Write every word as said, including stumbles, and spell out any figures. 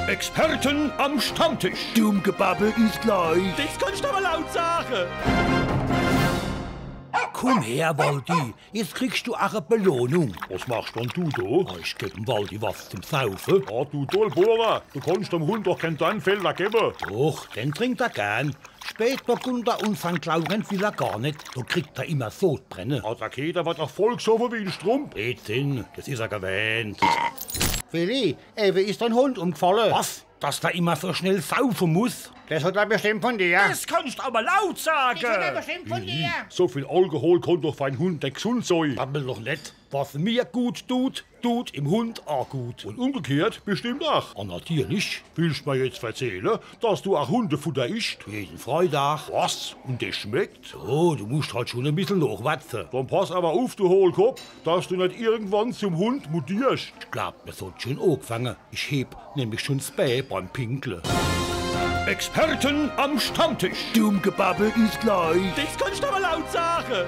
Experten am Stammtisch. Dumm Gebabbel is gleich. Des kannst awwer laut sage. Kumm her, Waldi. Jetzt kriegst du ach e Belohnung. Was machst dann du do? Ah, ich geb em Waldi was zum Saufe. Ah, du Dollbohrer, du kannst dem Hund doch kän Dornfelder gewwe. Doch, den trinkt er gern. Spätburgunder un Sankt Laurent will er gar net. Do kriegt er immer Sodbrenne. Ah, der Keter werd doch vollgsoffe wie en Strump. Blödsinn, des is er gewähnt. Willi, ewe is dein Hund umgfalle. Was? Dass der immer so schnell saufe muss? Des hot er bestimmt von dir. Des kannst awwer laut sage. Des hot er bestimmt von dir. So viel Alkohol kann doch fer en Hund net gsund sei. Babbel doch net. Was mir gut dut, dut em Hund ach gut. Un umgekehrt bestimmt ach. Ah, natierlich. Willst mer jetzt verzehle, dass du ach Hundefutter isst? Jeden Freitag. Was? Un des schmeckt? So, du musst halt schun e bissel nochwetze. Dann pass awwer uff, du Hohlkopp, dass du net irgendwann zum Hund mutierst. Ich glaab, des hot schun ogfange. Ich heb nämlich schun 's Bää beim Pinkle. Experten am Stammtisch. Dumm Gebabbel is gleich. Des kannst awwer laut sage.